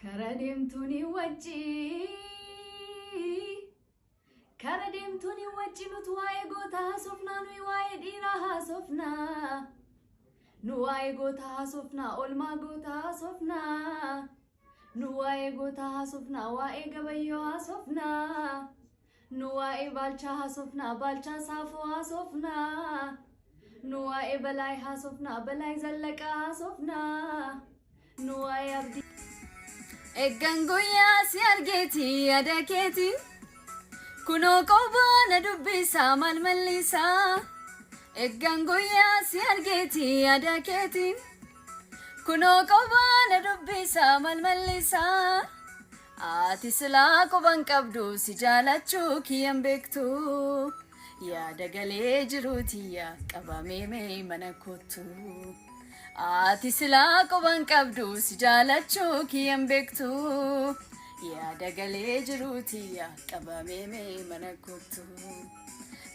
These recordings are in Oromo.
Kara deemtuun wajji. Kara deemtuun wajji nuti waa'ee goota haasofnaa, nuyi waa'ee dhiiraa haasofnaa. Nu waa'ee goota haasofnaa, oolmaa goota haasofnaa. Nu waa'ee goota haasofnaa, waa'ee gabayyoo haasofnaa. Nu waa'ee baalchaa haasofnaa, baalchaa saafoo haasofnaa. Nu waa'ee balaay haasofnaa, balaay zallaqaa haasofnaa. Nu waa'ee abdii. Eeggan guyyaa si argeeti yaada keeti. Kunoo qobaa na dubbisaa maal mallisaa. Eeggan guyyaa si argeeti yaada keeti. Kunoo qobaa na dubbisaa maal mallisaa. Ati silaa quban qabdu si jaalachuu kiyyan beektu. Yaada galee jiruutiyya qabamee mee mana kottu. Ati silaa quban qabdu si jaalachuu kiyyan beektu. Yaada galee jiruutiyya qabamee mee mana kottu.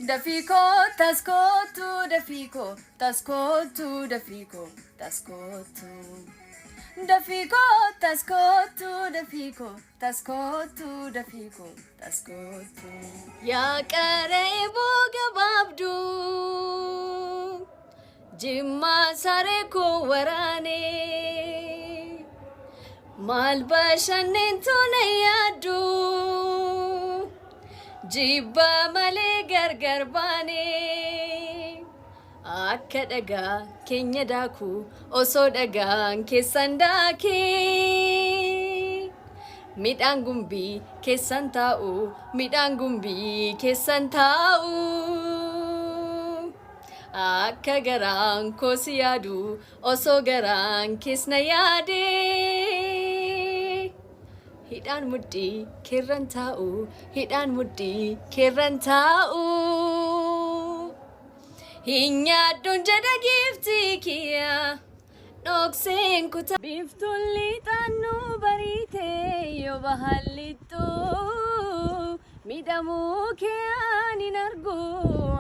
Dafii koo tas kottu, dafii koo tas kottu, dafii koo tas kottu. Dafii koo tas kottu, dafii koo tas kottu, dafii koo tas kottu. Yaa qaree gabaabduu, Jimmaa saree koo waraanee, maal bashanneen tole yaaddu, jibba malee gargar baanee. Akka dhagaa keenya daakuu osoo dhagaan keessan daakee, midhaan gumbii keessan taa'u, midhaan gumbii keessan taa'u. Akka garaan koo si yaadu osoo garaan kees na yaade, hidhaan mudhii keerran taa'u, hidhaan mudhii keerran taa'u. Hin nyaadduun jedha giiftii kiyya dhokseen kutaa. Biiftuun lixaannuu bariitee yoo bahan lixxuu, miidhamuu kee ani hin argu,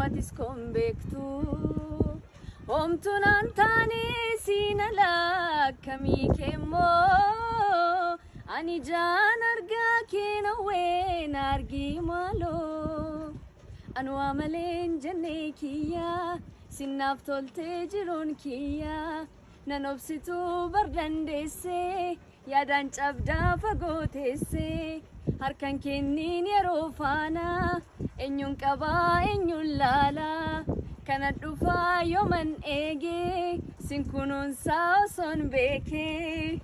atis koon beektu. Homtuu naan taane siin ala, akkamii keemmoo ani jaan argaa kee nawwee na argii maaloo. Anu waa malee hin jenne kiyya, sinnaaf toltee jiruun kiyya. Nan obsituu bar dandeessee, yaadaan cabdaa fagoo teessee. Harkan kenniin yeroo faana, eenyuun qabaa, eenyuun laala? Kana dhufaa yooman eegee, sin kunuunsaa osoon beekee.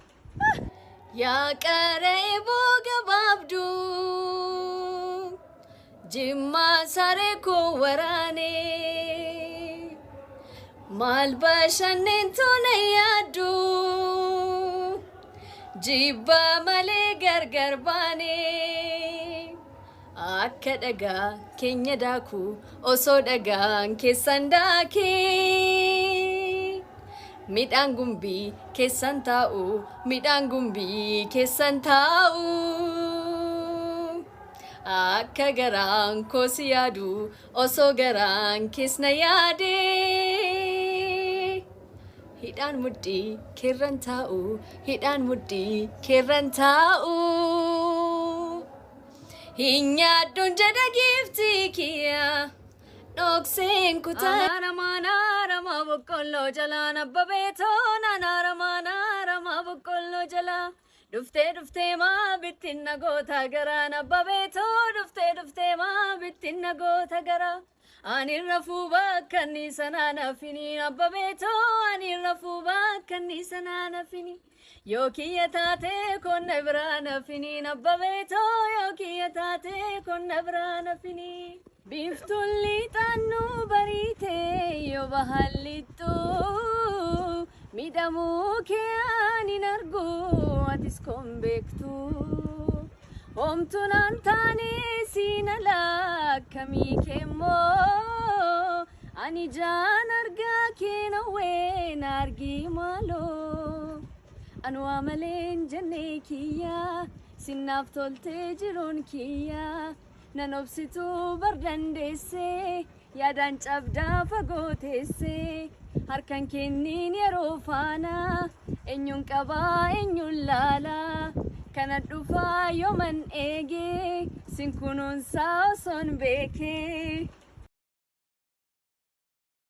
Yaa qaree gabaabduu, Jimmaa saree koo waraanee, maal bashanneen tole yaaddu, jibba malee gargar baanee. Akka dhagaa keenya daakuu osoo dhagaan keessan daakee, midhaan gumbii keessan taa'u, midhaan gumbii keessan taa'u. Akka garaan koo si yaadu osoo garaan kees na yaade, hidhaan mudhii keerran taa'u, hidhaan mudhii keerran taa'u. Hin nyaadduun jedha giiftii kiyya dhokseen kutaa. Naaramaa naaramaa boqqolloo jalaan abbabeetoo, naaramaa naaramaa boqqolloo jalaa. Dhuftee dhuftee maa bittinna goota garaan abbabeetoo, dhuftee dhuftee maa bittinna goota garaa. Ani rafuu bakka inni sanaa nafini abbabeetoo, ani rafuu bakka inni sanaa nafini. Yoo kiyya taatee konna biraa nafini abbabeetoo, yoo kiyya taatee konna biraa nafini. Biiftuun lixaannuu bariitee yoo bahan lixxuu, miidhamuu kee ani hin argu, atis koon beektu. Homtuu naan taane siin ala, akkamii keemmoo ani jaan argaa kee nawwee na argii maaloo. Anu waa malee hin jenne kiyya, sinnaaf toltee jiruun kiyya. Nan obsituu bar dandeessee, yaadaan cabdaa fagoo teessee. Harkan kenniin yeroo faana, eenyuun qabaa, eenyuun laala? Kana Kana dhufaa yooman eegee, sin kunuunsaa osoon beekee.